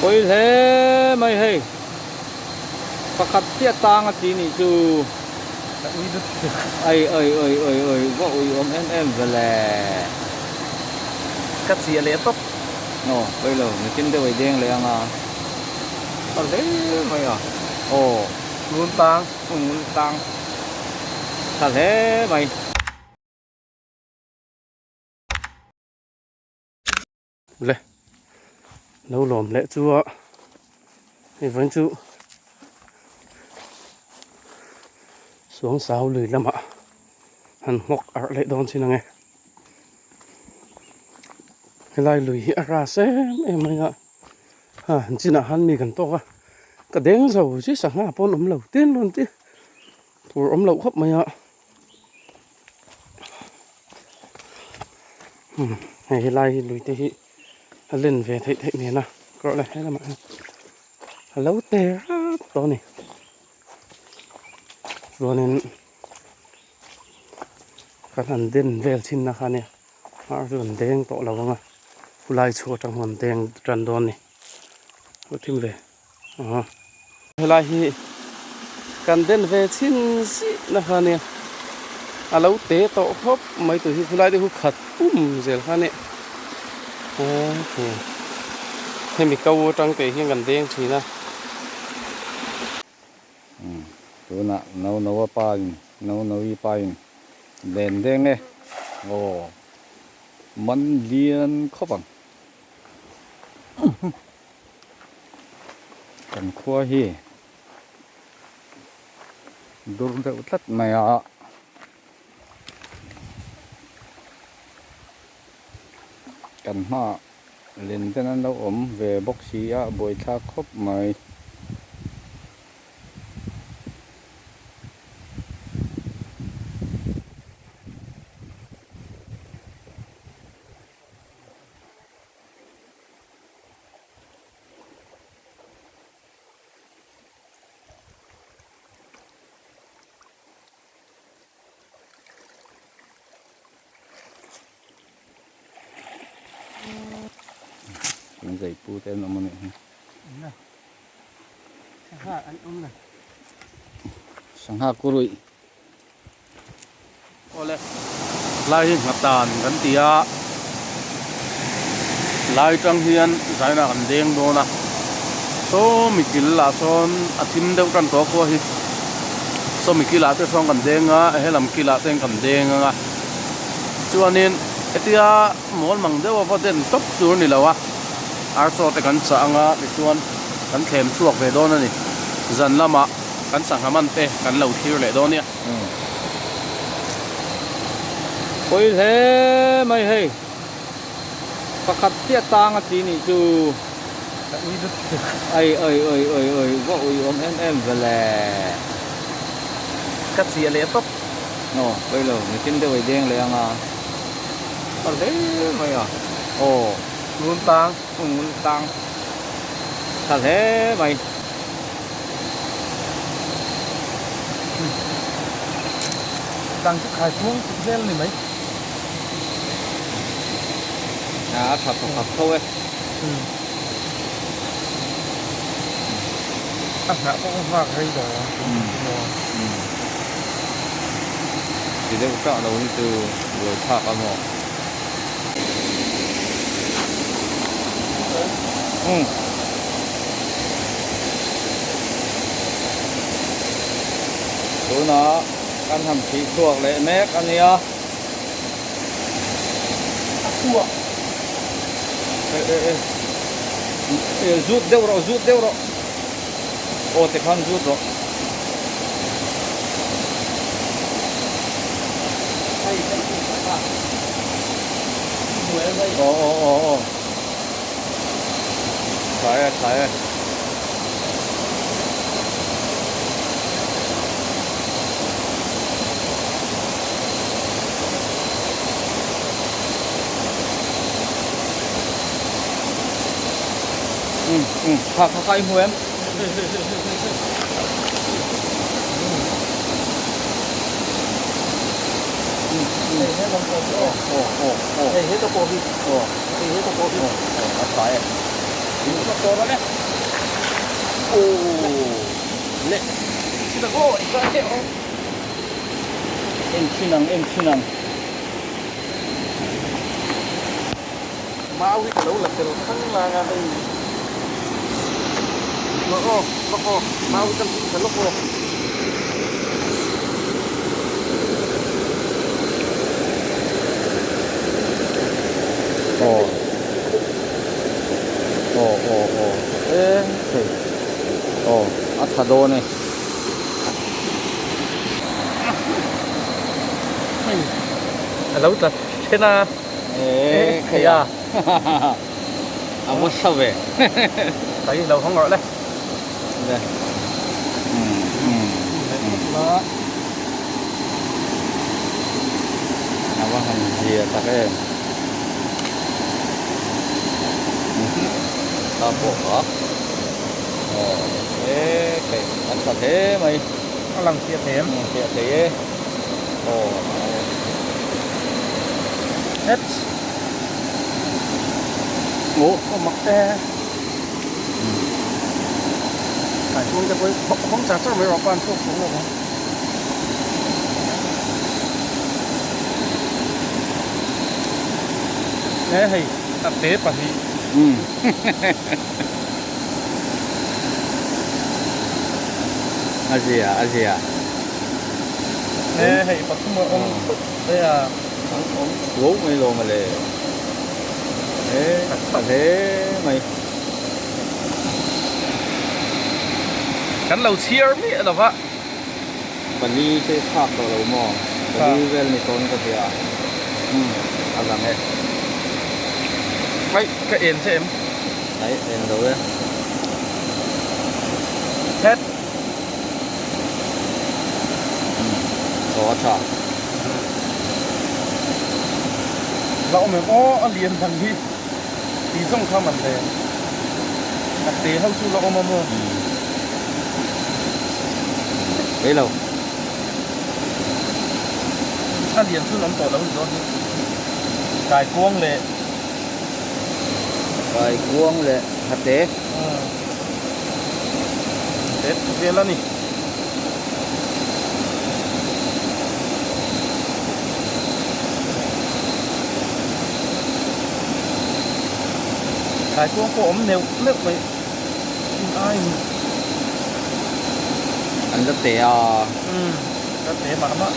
Pawi hle mai hei. Pakhat chiah tang a ti nih chu. Ka ui lut tuk. Ai oi oi oi oi va ui awm em em ve le. Ka chiah leh tawp. Aw pawi lo nitin deuh ei deng leh anga. Ka hle mai a. Aw. Ngun tang. Ngun tang. Tha hle mai. Le lo lawm leh chu a hei vawiin chu suang sau lui lamah han nghawk arh leh dawn chin ang e helai lui hi a ras em em mai a ha an chinah han mi kan tawk a ka deng zo chi sangha pawh an awm lo tin rawn ti tur awm loh khawp mai a. Hei helai hi lui te hi a len ve theih theih nen a kawr leh he lamah hian a lo te rap tawh a ni chuanin kan han den vel thin na kha ania ar chu an deng tawh lo ang a khulai chhuak atang huan an deng tan dawn a ni a thim ve. Helai hi kan den ve chhin zih na kha nia a lo te tawh khawp mai tur hi khulai te khu khat pum zel kha nia hemi ko atang te hian kan deng thin a. Tunah no no a pa in no no i pa in len deng e aw man lian khawp ang. Kan khua hi dur deuh tlat mai a. Kan hmaah len ten an lo awm ve bawk si a, buaithlak khawp mai. Thing zai pu te an awm a nih hi. Sangha an awm lo. Sangha kuruih. Awle, lai hi nghatan kan ti a, lai tang hian zaina kan deng dawn a, saw mi kil lah sawn a thim deuh tan tawh a khua hi, saw mi kil ah te sawn kan deng a, helam kil ah te kan deng ang a, chuanin hetia mawl mang deuh a va den tawp tur a ni lo a, archaw te kan chah ang a tichuan kan thlem chhuak ve dawn a ni, zan lamah. Kan sangha man te kan lo thlir leh dawn nia. Pawi hle mai hei. Pakhat chiah tang a ti nih chu. Ka ui lut tuk. Ai oi oi oi oi va ui awm em em ve le. Ka chiah leh tawp. Aw pawi lo nitin deuh ei deng leh anga. Ka hle mai a. Aw. Ngun tang. Ngun tang. Tha hle mai. Tang chu khai phuang tih vel a ni mai. A tha thaw khat tho e. A hnah pawh a nghak rei lo a. Ti deuh tah lo hi chu buai thlak a maw. Tunah kan han thih chhuak leh mek a nia. A chhuak. E e e. E zut deuh rawh zut deuh rawh. Aw tikhan zut rawh. Aw aw aw aw. Thlai e thlai e. Um um kha kha kha i hmu em? Hei he lam pawh hi aw. Aw aw aw. Hei heta pawh hi. Aw. Hei heta pawh hi. Aw aw a tha e. Ka tawr a le. Aw le. Chita aw i ka e aw. En thin ang en thin ang. Mau hi ka lo la tel thang lang a hei. Lawk aw lawk aw mau hi kan hmu ta lawk aw. Aw aw aw aw e thei aw a tha dawn e. Hei a lo tla then a. E khai a a va sa ve. Tai lo hawng rawh le. Le. A va han zia tak em. Ta pawh kha. Aw e khai a tha hle mai. A lang fiah thei em? Fiah thei e. Aw. Het. Aw. Aw mak te. Kai chuang te pawh hawng char char mai rawh pan chhuak chhuak lawk ang. E hei a te pahnih. A zia a zia. E hei pathum a awm thut mai a. An awm suau mai lo mawle. E tha hle mai. Kan lo chhiar miah lo va. Pali te thlak tawh lo maw? Pali vel ni tawn ka hria. Umm a lang e. Ai ka en che em? Ai en lo e. Het. Umm aw a tha. La awm em aw a lian dang hi ti zawng kha man le a te ho chu la awm a maw. Kei lo. A lian chu an awm tawh lo ni dawn hi. Kaikuang leh. Kaikuang leh hate. Te vel a ni. Kaikuang pawh awm neuh neuh mai ai ni. An la te a. Umm la te mah mah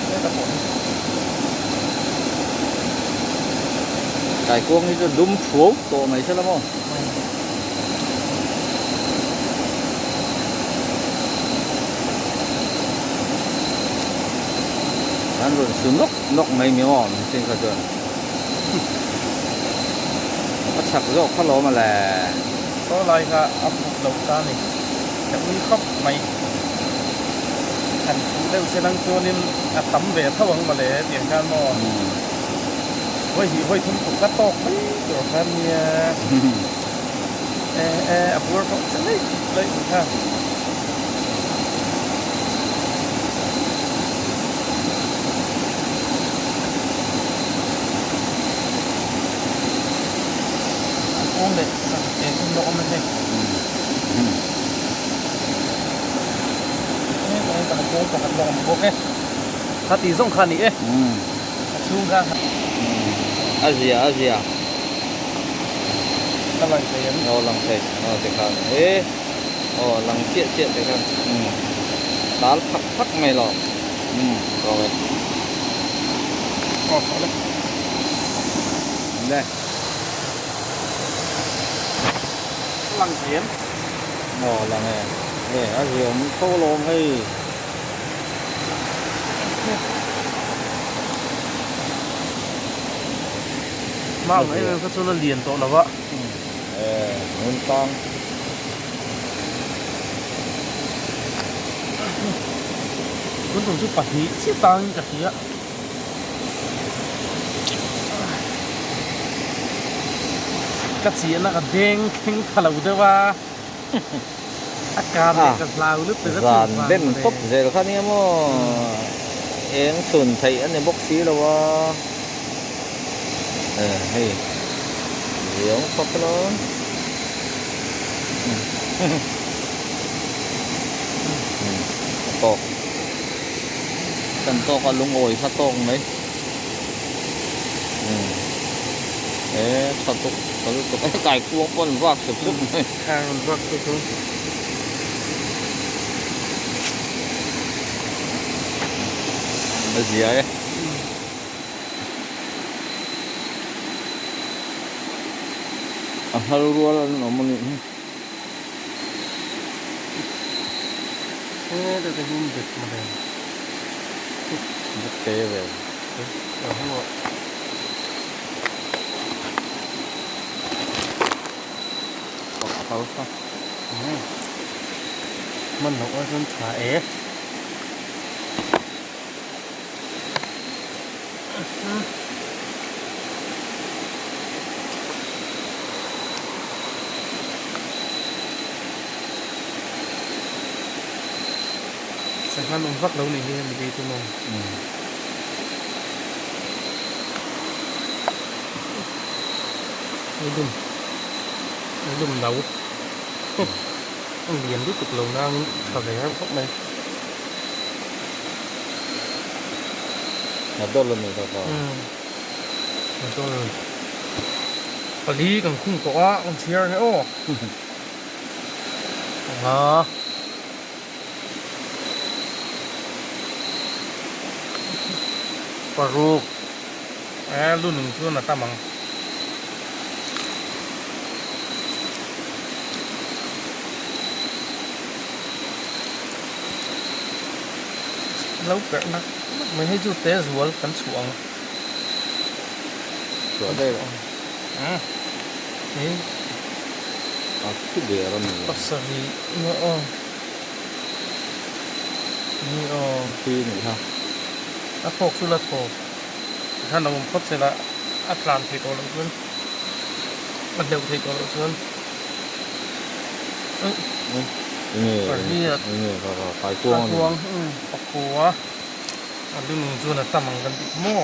heta pawh hi. Kaikuang hi chu dum thuau tawh mai se la maw. An rawn su nawk nawk mai mi maw mihring kha chuan a chak zawk kha lawm a le. Saw lai kha a fuh lo ta ni ka ui khawp mai. Han fuh deuh se nang chuanin a tam ve tho ang mawle tiang khan maw. Hawi hnih hawi thum tluk kha tawk mai tur kha nia. E e a buar pawh che mai laih ang kha. A kawng leh sangha te chu an awm a hei. He tlai kawng pakhat la awm bawk e. Kha ti zawng kha a ni e. A chhung kha. A zia a zia. Ka lang thei em? Aw lang thei. Aw tikhan e aw lang chiah chiah tikhan umm tal phak phak mai lo umm rawh e. Aw tawh le. Le. Ka lang thei em? Aw lang e. E a zia awm tho alawm hei. Mau em em kha chuan a lian tawh lo a. Eh, ngun tang. Tun tum chu pahnih chiah tangin ka hria. Ka chiahna ka deng thleng tha lo deuh a. A kar leh ka hlau lutuk a Zan ben pawp zel kha nia maw. Eng chhun theih a ni bawk si lo a, hei ziang khawp lo. A tawk kan tawk a lungawi kha tawk mai e tha tuk tha lutuk e kai kuang pawh an vak sup sup mai. An vak sup sup. A zia e. A nghal rual an awm a nih hi. He te hi bet mawle. Bet te ve. A hnungah. Man loh ai chuan tha e. Sangha awm vak lo nih hi hemi te chu maw. Hei dum hei dum no a lian lutuk lo nangin tha ve reuh khawp mai. A dawlh a ni kha kha. A dawlh pali kan khung tawh a kan chhiar ang e aw. Panga. Paruk. E lu nung chuan a tam ang. Lo perh nak nak mai hei chu te zual kan chhuah ang. Chhuah daih lo. Hei. A thi der a ni. Pasarih emaw aw. Ni aw. Thi nih kha. A thawk chu la thaw. Tikhan a awm phawt se la a tlan theih tawh loh chuan a hleuh theih tawh loh chuan Enge enge ka ka kai kuang a ni. Kuang pakua a lu nung chuan a tam ang kan tih maw.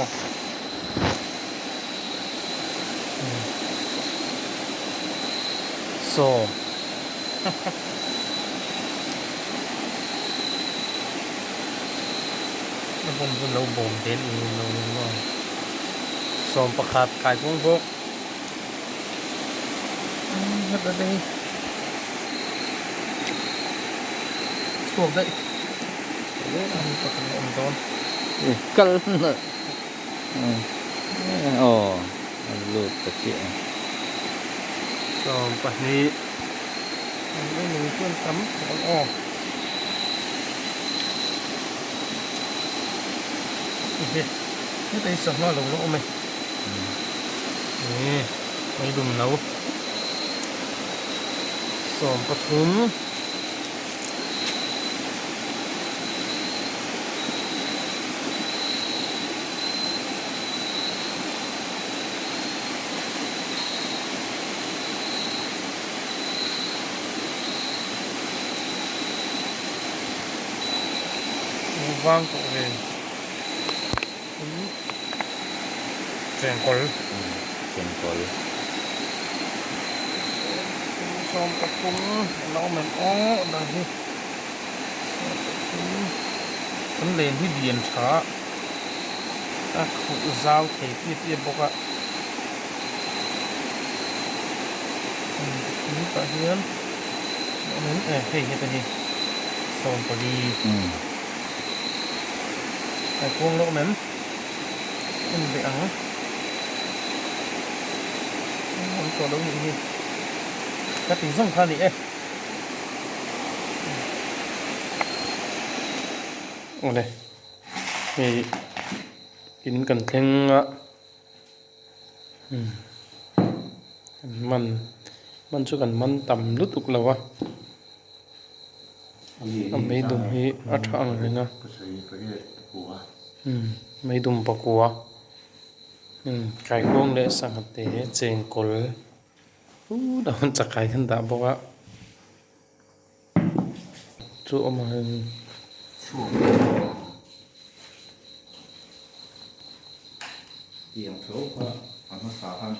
Sawm. A bawm chu lo bawm tel eng eng lo ni maw 11 kai kung bawk heta te hi chhuak daih pakhat a awm dawn kal aw a lut ta chiah a. 12 Eng chuan tam tak ang aw. Heta hi sangha lo la awm e. Ni mai dum no. 13. Vang tawh ve chengkawl chengkawl 13 a lo awm em aw dang hi kan len hi lian tha a khuh zau thei piap piap bawk a. Tah hian hei heta hi 14 a kuang loh mem en leh ang an tawh lo nih hi ka tih zawng kha a ni e. Awle hei in kan thleng a. Kan man man chu kan man tam lutuk lo a a meidum hi a tha ang reng a meidum pakua kaikuang leh sangha te chengkawl chakai kan dah bawk a. Chu awm ang. Tiang tho kha a hmasa khan.